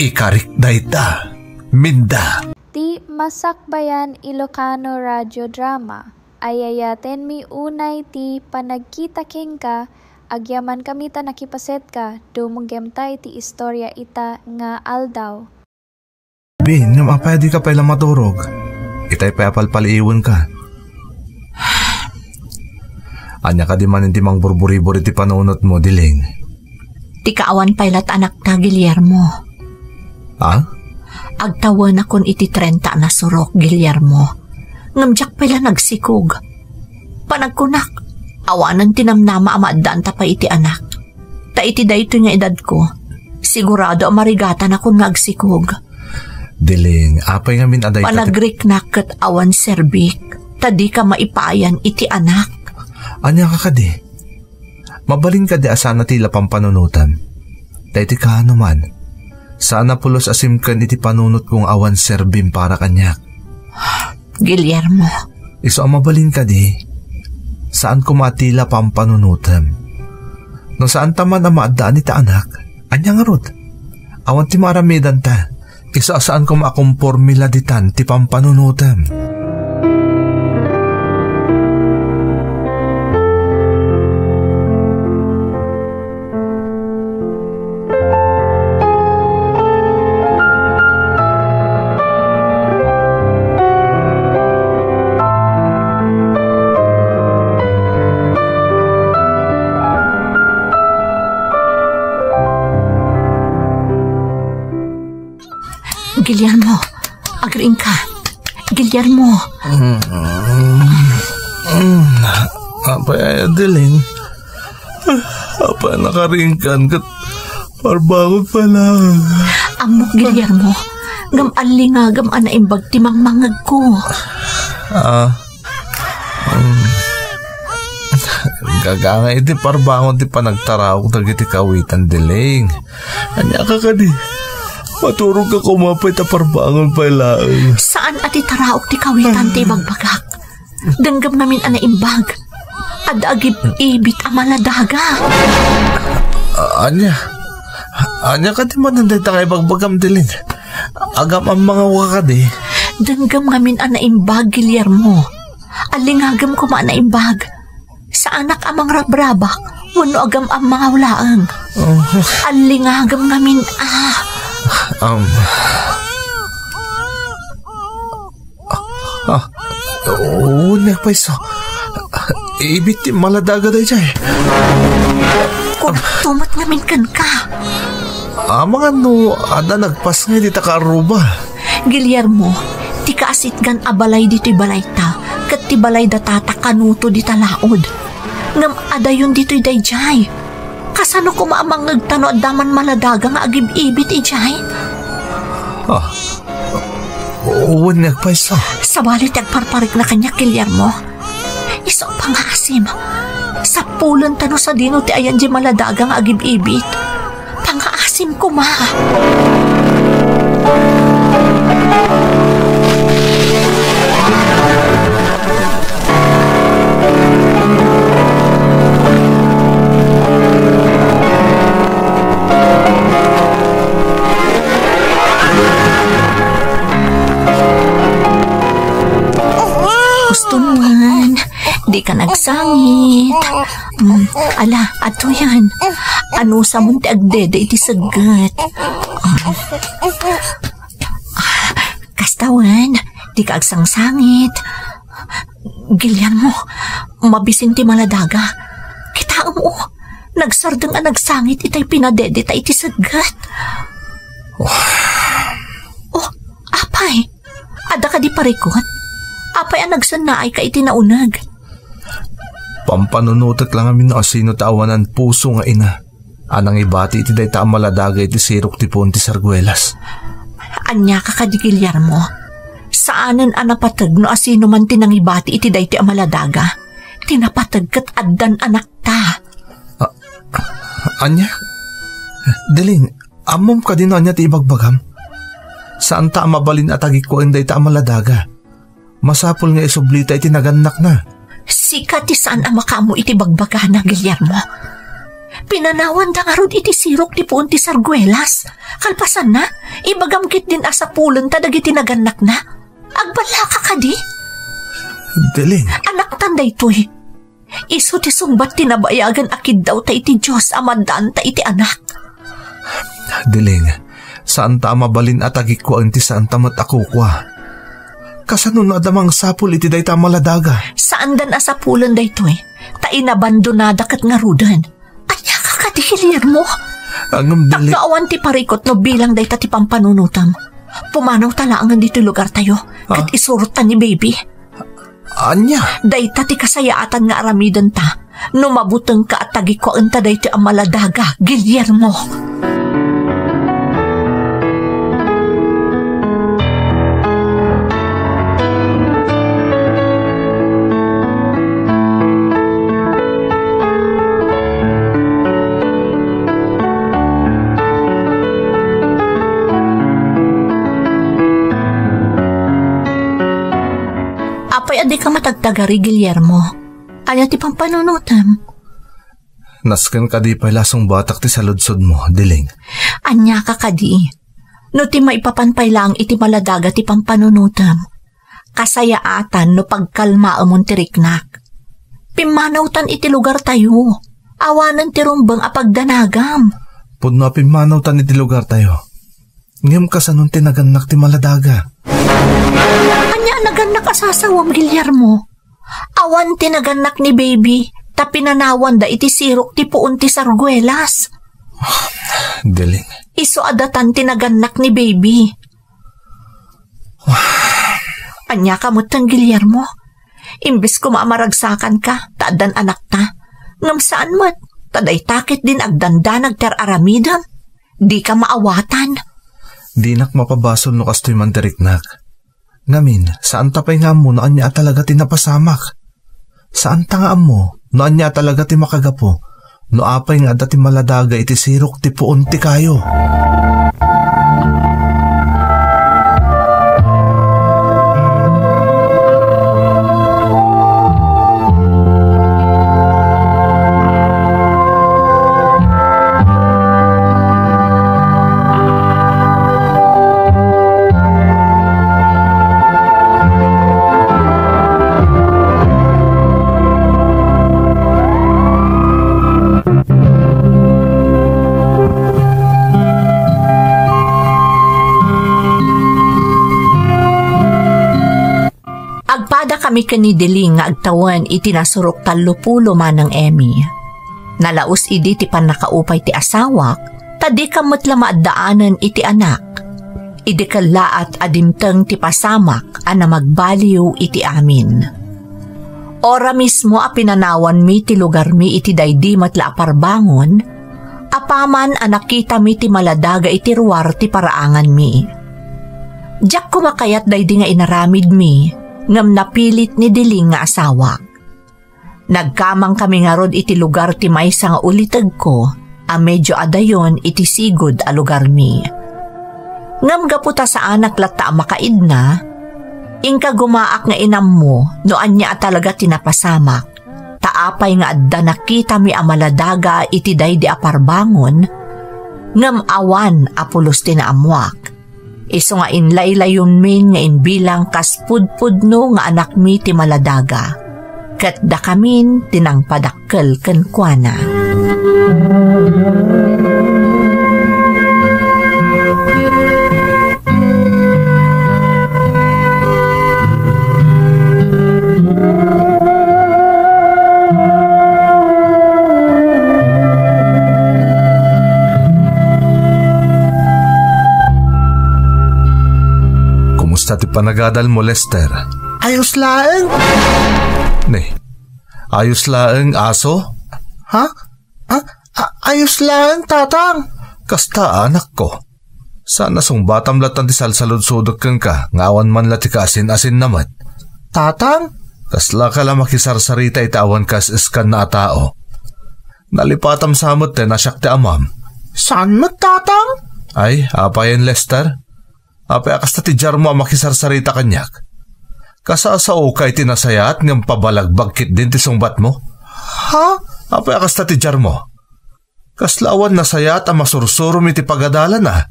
Ikarik dayta, Minda. Ti Masakbayan Ilocano Radio Drama. Ayayatenmi unay ti panagkita kenka, agyamankami ta nakipasetka, dumngegta iti istorya ita nga aldaw. Bin, ngem apay a dika pay la maturog? Itay pay a palpaliiwenka. Ania kadi manen ti mangburburibor iti panunotmo, Diling? Ti kaawan pay la ti anakta, Guillermo. Ha? Agtawenakon iti trenta a nasurok, Guillermo. Ngem diak pay la nagsikog. Panagkunak, awanen ti namnama a maaddaanta pay iti anak. Ta iti daytoy nga edadko, sigurado a marigatanakon nga agsikog. Diling, apay ngamin a dayta ti Panagriknak ket awan serbik, ta dika maipayan iti anak. Ania ka kadi? Mabalin kadi a saan a ti la pampanunotem? Ta iti kaano man, saan a pulos a simken iti panunotko nga awan serbim para kaniak. Guillermo. Isu a mabalin kadi, saan koma a ti la pampanunotem. No saanta man a maaddaan ita anak, ania ngarud? Awan ti maaramidanta. Isu a saan koma a komporme la ditan ti pampanunotem. Guillermo, agriingka. Guillermo. Mm, mm, mm. Apay, Adeline? Apay, nakariingkan ket parbangon pay laeng. Ammok, Guillermo. Ngem allingagem a naimbag ti mangmangngegko. Ah, Mm. Gagangay iti parbangon ti panagtaraok dagiti kawitan, Diling. Ania ka kadi? Maturog ka koma pay ta parbangon pay laeng. Saan a ti taraok ti kawitan ti ibagbagak. Denggem ngamin a naimbag. Adda agib-ibit a maladaga. A-, ania? Ania kadi manen dayta nga ibagbagam, Diling? Agam-ammangawka kadi? Denggem ngamin a naimbag, Guillermo. Allingagem koma a naimbag. Saanak a mangrabrabak wenno agam-ammangaw laeng. Oh. Allingagem ngamin a. Um. Ah, uneg payso. Ibit ti maladaga daydiay. Kunakto met ngamin kenka. Amangan no adda nagpasngay dita kaarruba. Guillermo, ti kaasitgan a balay ditoy balayta, ket ti balay da tata kanuto dita laod. Ngem adayon ditoy daydiay. Kasano koma a mangngegta no adda man maladaga nga agib-ibit idiay? Ah, wen nga agpayso. Sabali ti agparparikna kaniak, Guillermo. Isu a pangaasim. Sapulenta no sadino ti ayan di maladaga nga agib-ibit. Pangaasim koma. Husto naman, di Kan agsangit. Mm, ala, atoyan. Anusamon ti agdede iti segget. Mm. Kastawan, dika agsangsangit. Guillermo, mabisin ti maladaga. Kitaem, o, nagsardeng a nagsangit itay pinadedeta iti segget. Oh, apay, adda kadi parikut? Apay a nagsennaayka iti nauneg? Pampanunotek la ngamin no asino ti awanan puso nga ina a nangibati iti dayta a maladaga iti sirok ti puon ti sarguelas. Ania ka kadi, Guillermo? Saanen a napateg no asino man ti nangibati iti daytoy a maladaga. Ti napateg ket addan anakta. A-, ania? Deling, ammom kadi no ania ti ibagbagam? Saanta a mabalin a tagikkuaen dayta a maladaga. Masapul nga isublita iti nagannakna. Sika ti saan a makaammo iti bagbagana, Guillermo. Pinanawanda ngarud iti sirok ti puon ti sarguelas. Kalpasanna, ibagam ketdin a sapulenta dagiti nagannakna. Agballaka kadi? Deling. Anaktan daytoy. Isu ti sungbat ti nabayagen a kiddawta iti Dios a maddanta iti anak. Deling, saanta a mabalin a tagikkuaen ti saanta met a kukua. Kasano no adda mangsapul iti dayta a maladaga? Saandan a sapulen daytoy, ta inabandonada ket ngaruden. Ania ka kadi, Guillermo? Ngem, Deling. Tapno awan ti parikut no bilang dayta ti pampanunotam. Pumanawta laengen ditoy lugartayo, ket Ah? isurotta ni baby. Ania? Dayta ti kasayaatan nga aramidenta no mabutengka a tagikkuaenta daytoy a maladaga, Guillermo. Apay a dika matagtagari, Guillermo? Ania ti pampanunotem? Nasken kadi pay la sungbatak ti saludsodmo, Deling. Ania ka kadi? No ti maipapan pay laeng iti maladaga ti pampanunotem, kasayaatan no pagkalmaemon ti riknak. Pimmanawtan iti lugartayo. Awanen ti rumbeng a pagdanagam. Pudno a pimmanawtan iti lugartayo. Ngem kasanon ti nagannak ti maladaga? Ania a nagannak a sasawam, Guillermo? Awan ti nagannak ni baby, ta pinanawanda iti sirok ti puon ti sarguelas. Deling. Isu a datan ti nagannak ni baby. Ania ka metten, Guillermo? Imbes koma a maragsakanka, ta addan anakta. Ngem saan met, ta dayta ketdin agdandanag ti ar-aramidem. Dika maawatan. Dinak mapabasol no kastoy man ti riknak. Ngamin, saanta pay nga ammo no ania a talaga ti napasamak. Saanta nga ammo no ania a talaga ti makagapu no apay nga adda ti maladaga iti sirok ti puon ti kayo. Agpadakami ken ni Deling nga agtawen iti nasurok tallopulo maneng Emmy. Nalaus idi ti pannakaupay ti asawak, ta dika met la maaddaanen iti anak. Idi kellaat a dimteng ti pasamak a namagbaliw iti amin. Ora mismo a pinanawanmi ti lugarmi iti daydi met la a parbangon, apaman a nakitami ti maladaga iti ruar ti paraanganmi. Diak koma kayat daydi nga inaramidmi, ngem napilit ni Deling nga asawak. Nagkamangkami ngarud iti lugar ti maysa nga ulitegko a medio adayon iti sigud a lugarmi. Ngem gapu ta saanak latta a makaidna, inkagumaak nga inammo no ania a talaga ti napasamak, ta apay nga adda nakitami a maladaga iti daydi a parbangon, ngem awan a pulos ti naammoak. Isu nga inlaylayonmin nga imbilang kas pudpudno nga anakmi ti maladaga. ket dakamin ti nangpadakkel kenkuana. Kumusta ti panagadalmo, Lester? Ayos laeng. Ne, ayos laeng, aso? Ha? Ah, a-, ayos laeng, Tatang. Kasta, anakko. Saan a sungbatam lattan ti salsaludsodek kenka, nga awan man la ti kaasin-asinna met. Tatang? Kaslaka la makisarsarita iti awan kaes-eskanna a tao. Nalipatam sa metten a siak ti amam. Saan met, Tatang? Ay, apayen, Lester? Apay a kasta ti diarmo a makisarsarita kaniak? Kasasaoka iti nasayaat ngem pabalagbag ketdin ti sungbatmo? Ha? Apay a kasta ti diarmo? Kasla awan nasayaat a masursurom iti pagadalana?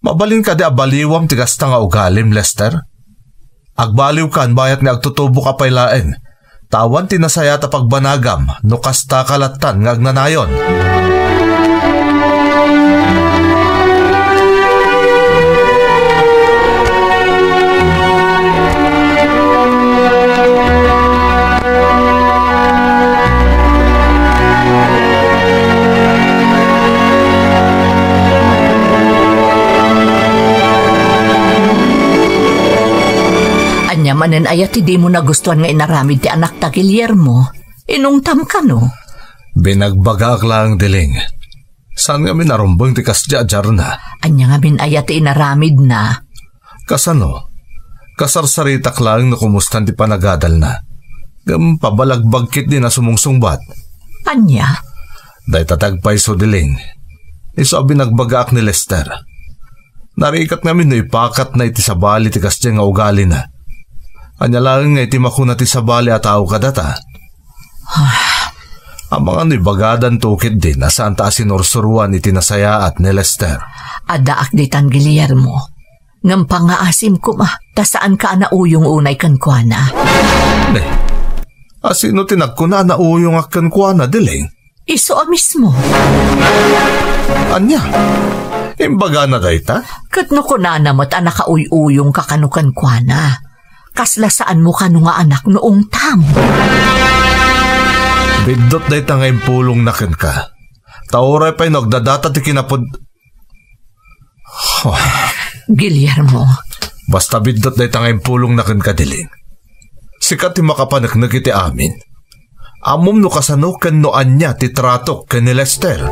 Mabalin kadi a baliwam ti kasta nga ugalim, Lester? Agbaliwkan bayat nga agtutubok a pay laeng, ta awan ti nasayaat a pagbanagam no kastaka lattan nga agnanayon. Ania manen aya ti dimo nagustuan nga inaramid ti anakta, Guillermo? Inungtam kano? Binagbagaak laeng, Diling. Saan ngamin a rumbeng ti kasdiay a diarna? Ania ngamin aya ti inaramidna? Kasano? Kasarsaritak laeng no kumustan ti panagadalna. Ngem pabalagbag ketdin a sumungsungbat. Ania? Dayta ti agpayso, Diling. Isu a binagbagaak ni Lester. Narigat ngamin no ipakatna iti sabali ti kasdiay nga ugalina. Ania laeng nga iti makuna ti sabali a tao kadata? Amangan no ibagadanto ketdin a saanta a sinursuroan iti nasayaat ni Lester. Addaak ditan, Guillermo. Ngem pangngaasim koma, ta saanka a nauyong unay kenkuana. Ne, a sino ti nagkuna a nauyongak kenkuana, Diling? Isu a mismo. Ania? Imbagana dayta? Ket no kunana met a nakauyuyongka kano kenkuana, kasla saanmo kano nga anak no ungtam? Biddut dayta nga impulongna kenka. Ta uray pay no agdadata ti kinapud-, Guillermo. Basta biddut dayta nga impulongna kenka, Diling. Sika ti makapaneknek iti amin. Ammom no kasano ken no ania ti tratok ken ni Lester.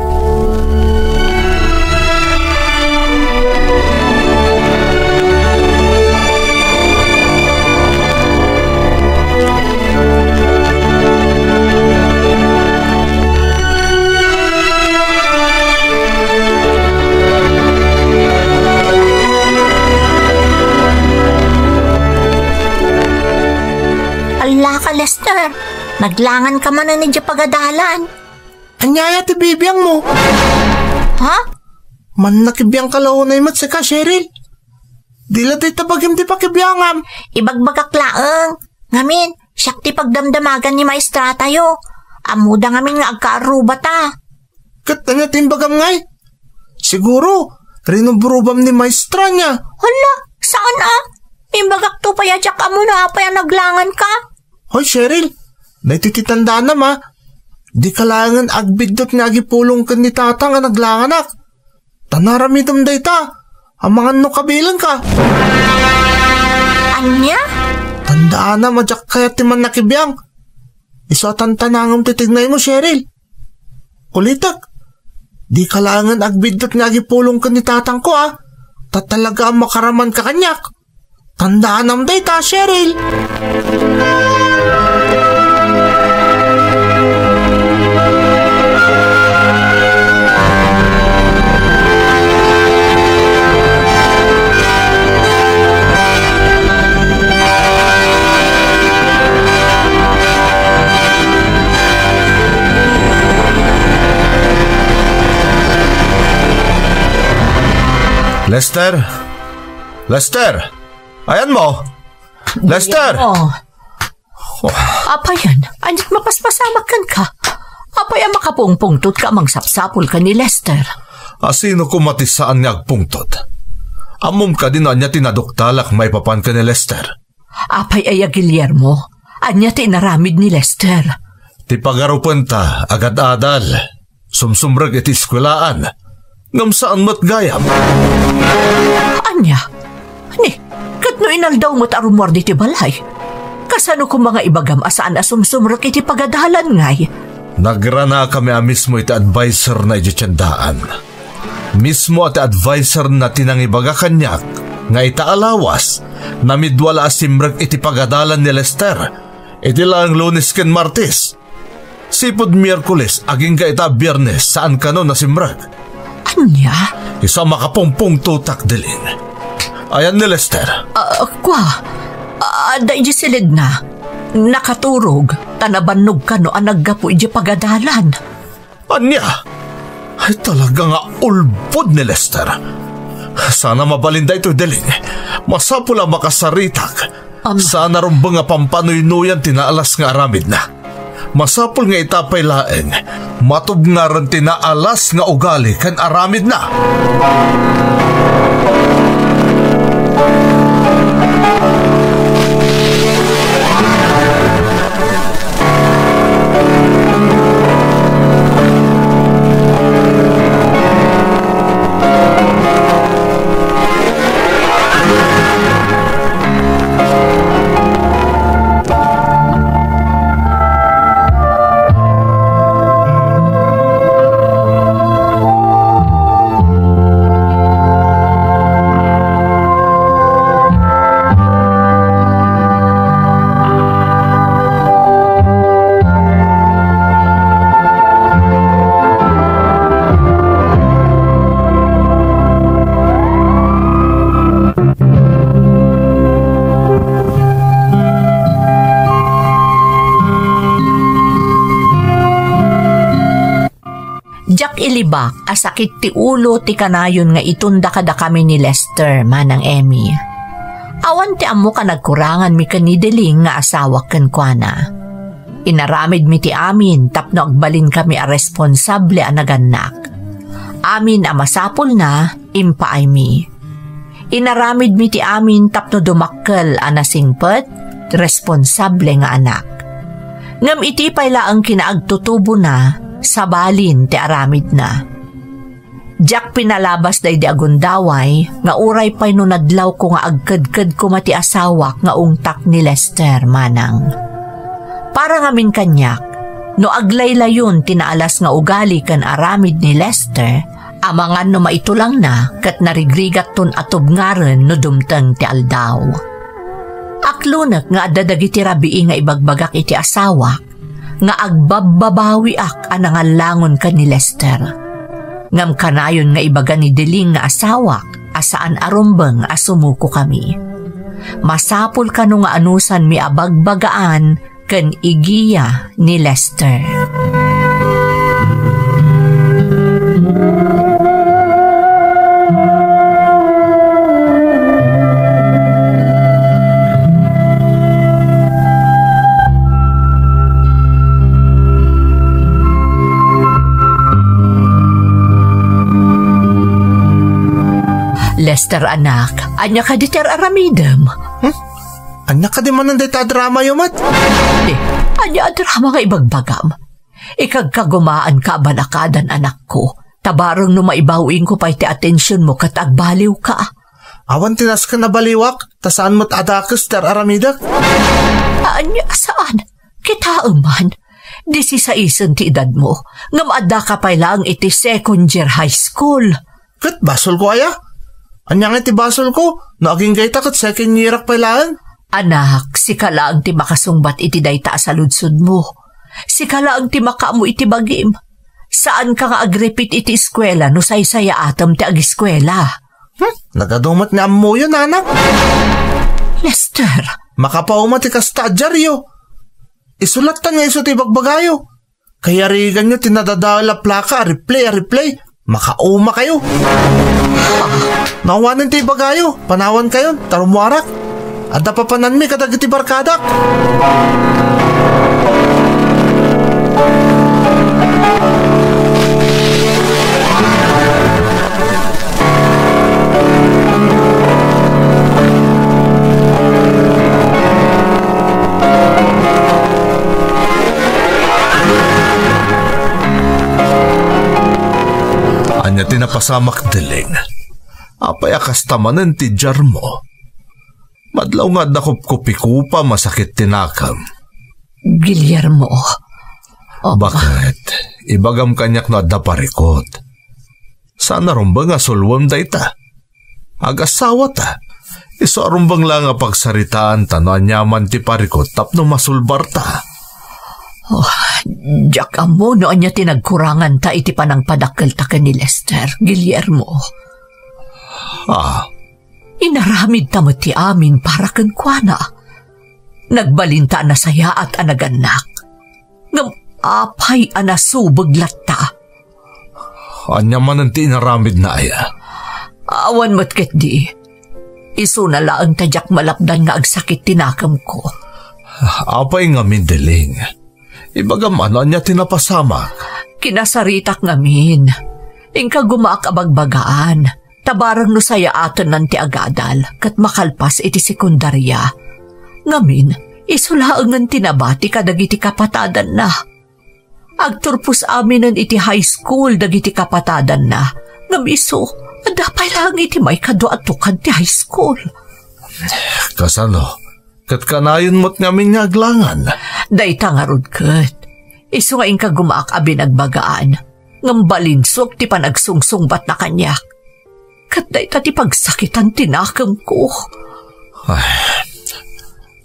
Allaka, Lester. Naglanganka manen idiay pagadalan. Ania aya ti bibiangmo? Ha? Mannakibiangka la unay met sika, Cheryl? Di la dayta bagim ti pakibiangam. Ibagbagak laeng. Ngamin, siak ti pagdamdamagan ni maestratayo. Ammoda ngamin nga agkaarrubata. Ket ania ti imbagam ngay? Siguro, rinubrubam ni maestra nia. Hala, saan a? Imbagakto pay a diak ammo no apay a naglanganka. Hoy, Cheryl, daytoy ti tandaanam, a. Dika laengen agbiddut nga agipulong ken ni Tatang a naglanganak. Ta naramidem dayta, amangan no kabilenka. Ania? Tandaanam a diak kayat ti mannakibiang. Isu a tantanangem ti tignaymo, Cheryl. Ulitek, dika laengen agbiddut nga agipulong ken ni Tatangko, a. Ta talaga a makaramanka kaniak. Tandaanam dayta, Cheryl. Lester? Lester! Ayanmo? Lester! Guillermo. Oh. Apay, ania ti mapaspasamak kenka? Apay a makapungpungtotka a mangsapsapul ken ni Lester? A, sino koma ti saan nga agpungtot? Ammom kadi no ania ti naduktalak maipapan ken ni Lester? Apay aya, Guillermo? Ania ti inaramid ni Lester? Ti pagarupenta, agad-adal. Sumsumrek iti eskuelaan. Ngem saan met gayam. Ania? Ni, ket no inaldaw met a rummuar ditoy balay? Kasano koma nga ibagam a saan a sumsumrek iti pagadalan ngay? Nagranakami a mismo iti advisorna idiay tiendaan. Mismo a ti advisorna ti nangibaga kaniak nga ita a lawas, namidua la a simrek iti pagadalan ni Lester. Iti laeng Lunes ken Martes. Sipud Miyerkules agingga ita a Biernes, saan kano nasimrek. Ania? Isu a makapungpungtotak, Deling. Ayan ni Lester? Ah, kua, ah, adda idiay silidna. Nakaturog, ta nabannog kano a naggapu idiay pagadalan. Ania? Ay, talaga nga ulbod ni Lester. Saan a mabalin daytoy, Deling. Masapul a makasaritak. Am- Saan a rumbeng a pampanuynuyan ti naalas nga aramidna. Masapul nga ita pay laeng, matubngaren ti naalas nga ugali ken aramidna. Diak ilibak a sakit ti ulo ti kanayon nga itunda kadakami ni Lester, Manang Emmy. Awan ti ammok a nagkuranganmi ken ni Deling nga asawak kenkuana. Inaramidmi ti amin tapno agbalinkami a responsable a nagannak. Amin a masapulna, impaaymi. Inaramidmi ti amin tapno dumakkel a nasingpet, responsable nga anak. Ngem iti pay laeng kinaagtutubona, sabalin ti aramidna. Diak pinalabas daydi a gundaway nga uray pay no nadlawko nga agkedked koma ti asawak nga ungtak ni Lester, Manang. Para ngamin kaniak, no aglaylayon ti naalas nga ugali ken aramid ni Lester, amangan no maitulangna ket narigrigatton a tubngaren no dumteng ti aldaw. Aklonek nga adda dagiti rabii nga ibagbagak iti asawak nga agbabbabawiak a nangallangon ken ni Lester. Ngem kanayon nga ibaga ni Deling nga asawak a saan a rumbeng a sumukokami. Masapul kano nga anusanmi a bagbagaan ken igiya ni Lester. Lester, anak, ania kadi ti ar-aramidem? Hmm? Ania kadi manen dayta a dramayo met? Di, ania a drama nga ibagbagam? Ikagkagumaanka a balakadan, anakko. Ta bareng no maibaw-ingko pay ti atensionmo ket agbaliwka. Awan ti nasken a baliwak, ta saan met a dakes ti ar-aramidek. Ania saan? Kitaem man. Disisaisen ti edadmo, ngem addaka pay laeng iti second year high school. Ket basolko aya? Ania ngay ti basolko no agingga ita ket second yearak pay laeng? Anak, sika laeng ti makasungbat iti dayta a saludsodmo. Sika laeng ti makaammo iti bagim. Saanka nga agripit iti eskuela no saysayaatem ti ageskuela. Hmm, nagadu met ni ammoyo, nana. Lester. Makapauma ti kasta a diario. Isulattan nga isu ti ibagbagayo. Kayariganyo ti nadadael a plaka a replay a replay. Makauma kayo. Nawanen ti ibagayo, panawan kayon, ta rummuarak. Adda papananmi kadagiti barkadak. Ania ti napasamak, Deling? Apay a kasta manen ti diarmo? Madlaw nga adda kupkupikupam a sakit ti nakem. Guillermo. Ama. Baket? Ibagam kaniak no adda parikut. Saan a rumbeng a sulwem dayta. Agasawata. Isu a rumbeng la nga pagsaritaanta no aniaman ti parikut tapno masulbarta. Oh, diak ammo no ania ti nagkuranganta iti panangpadakkelta ken ni Lester, Guillermo. Ah. Inaramidta met ti amin para kenkuana. Nagbalinta a nasayaat a nagannak. Ngem apay a nasubeg latta? Ania manen ti inaramidna aya? Awan met ketdi. Isuna laeng ta diak malapdan nga agsakit ti nakemko. Apay ngamin, Deling? Ibagam no ania ti napasamak? Kinasaritak ngamin. Inka gumaak a bagbagaan. Ta bareng no sayaatennan ti agadal ket makalpas iti sekundaria. Ngamin, isu laengen ti nabati kadagiti kapatadanna. Agturpos aminen iti high school dagiti kapatadanna, ngem isu, adda pay laeng iti maikadua a tukad ti high school. Kasano? Ket kanayon met ngamin nga aglangan? Dayta ngarud ket. Isu nga inka gumaak a binagbagaan, ngem balinsuak ti panagsungsungbatna kaniak. Ket dayta ti pagsakitan ti nakemko. Ay,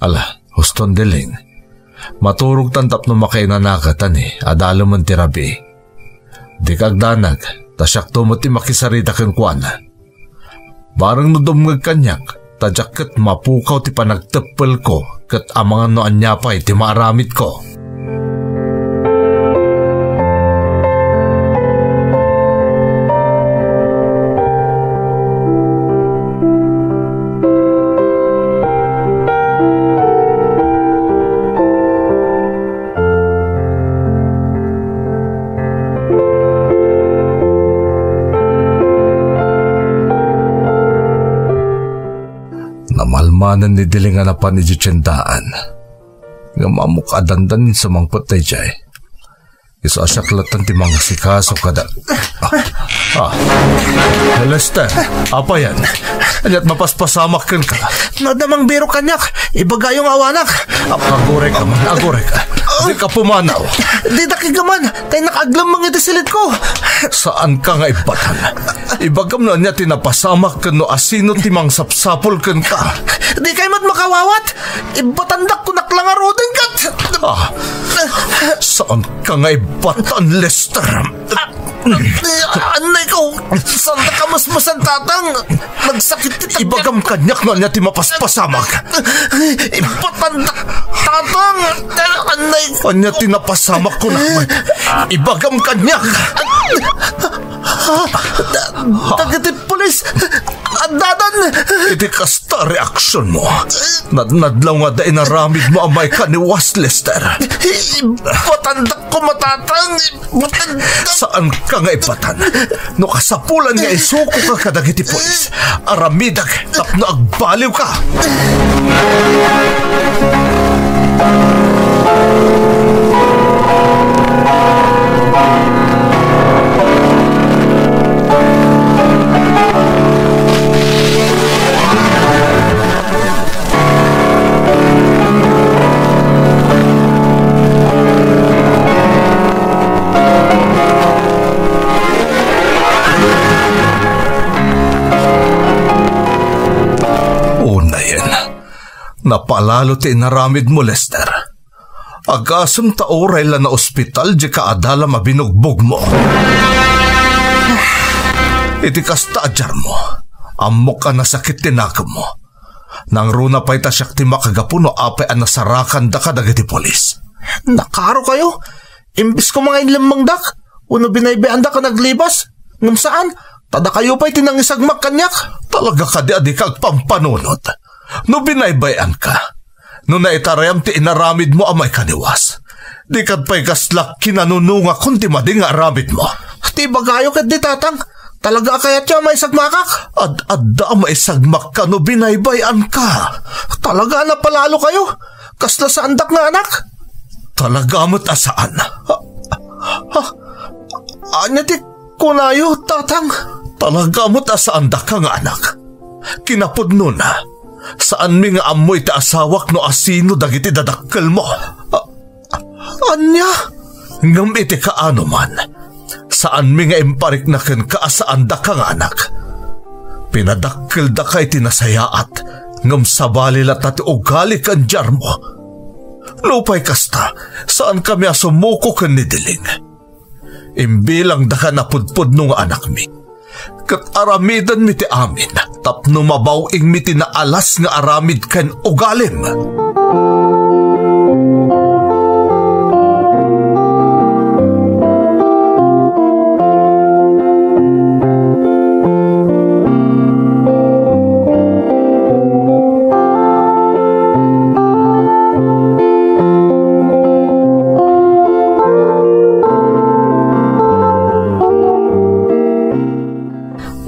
ala, huston, Deling. Maturogtan tapno makainanaka ta ni, adalemen ti rabii. Dika agdanag, ta siakto met ti makisarita kenkuana. Bareng no dumngeg kaniak, ta diak ket mapukaw ti panagteppelko ket amangan no ania pay ti maaramidko. Namalmanen ni Deling a napan idiay tiendaan. Ngem ammok a dandanin sumangpet daydiay. Isu a siak latta ti mangasikaso kada. Ah. Ah. Lester, apayan? Ania't mapaspasamak kenka? No adda mangbirok kaniak, ibagayo nga awanak. Agurek man, agurek. Dika pumanaw. Didak igaman, ta innak aglemmeng iti silitko. Saanka nga ibbatan. Ibagam no ania ti napasamak ken no asino ti mangsapsapul kenka. Dikay met makawawat. Ibbatandak, kunak la ngaruden ket. Ah, saanka nga ibbatan, Lester? Annay ko, saandak a masmasan, Tatang. Nagsakit ti tagna. Ibagam kaniak no ania ti mapaspasamak. Ibbatandak, Tatang. Annay ko. Ania ti napasamak, kunak man. Ibagam kaniak. Da-, dagiti pulis, addadan. Iti kasta reaksionmo, nadnadlaw nga adda inaramidmo a maikaniwas, Lester. Ibatandak koma, Tatang. Ibatandak. Saanka nga ibatan. No kasapulan nga isukoka kadagiti pulis, aramidek tapno agbaliwka. Unayen, napalalo ti inaramidmo, Lester. Agasem ta uray la naospital diay kaadalam a binugbogmo. Iti kasta a diarmo, ammok a nasakit ti nakemmo. Nangruna pay ta siak ti makagapu no apay a nasarakandaka dagiti pulis. Nakarokayo? Imbes koma nga inlemmengdak, wenno binaybayandak a naglibas, ngem saan, ta dakayo pay ti nangisagmak kaniak. Talaga kadi a dika agpampanunot? No binaybay-anka, no naitarayam ti inaramidmo a maikaniwas, dika pay kasla kinanunongakon ti madi nga aramidmo. Ti ibagayo ketdi, Tatang, talaga a kayatyo a maisagmakak? Ad-adda a maisagmakka no binaybay-anka. Talaga a napalalokayo. Kasla saandak nga anak. Talaga met a saan. Ah, ah, ania ti kunayo, Tatang? Talaga met a saandaka nga anak. Kinapudnona, saanmi nga ammo iti asawak no asino dagiti dadakkelmo. Ah, ania? Ngem iti kaano man, saanmi nga imparikna kenka a saandaka nga anak. Pinadakkeldaka iti nasayaat, ngem sabali latta ti ugali ken diarmo. Nupay kasta, saankami a sumuko ken ni Deling. Imbilangdaka napudpudno nga anakmi, ket aramidenmi ti amin tapno mabaw-ingmi ti naalas nga aramid ken ugalim.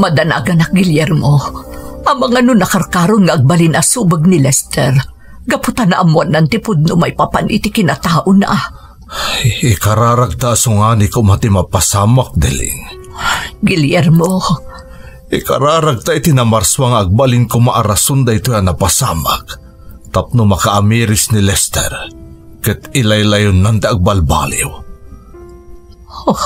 Madanaganak, Guillermo. Amangan no nakarkaron nga agbalin a subeg ni Lester, gapu ta naammoanna ti pudno maipapan iti kinataona. Ikararagta a sungani koma ti mapasamak, Deling. Guillermo. Ikararagta iti namarsua nga agbalin koma a rason daytoy a napasamak tapno makaamiris ni Lester ket ilaylayonnan ti agbalbaliw. Oh.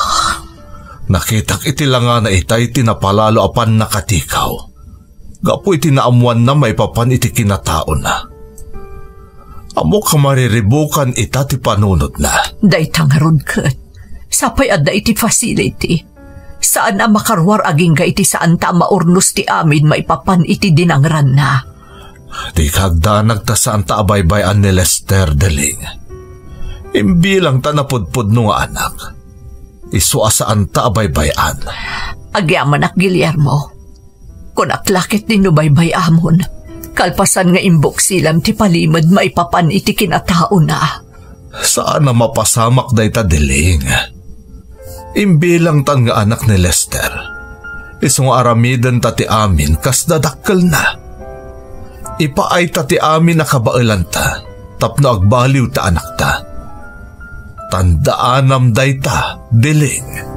Nakitak iti langana itay ti napalalo a pannakatikaw gapu iti naammoanna maipapan iti kinataona. Ammok a mariribukan ita ti panunotna. Dayta ngarud ket, sapay adda iti facility, saan a makaruar agingga iti saanta a maurnos ti amin maipapan iti dinangranna. Dika agdanag ta saanta a baybay-an ni Lester, Deling. Imbilangta napudpudno nga anak, isu a saanta a baybay-an. Agyamanak, Guillermo. Kunak la ketdi no baybay-amon, kalpasan nga imbuksilam ti palimed maipapan iti kinataona. Saan a mapasamak dayta, Deling. Imbilangtan nga anak ni Lester. Isu nga aramidenta ti amin kas dadakkelna. Ipaayta ti amin a kabaelanta tapno agbaliw ta anakta. Tandaanam dayta, Deling.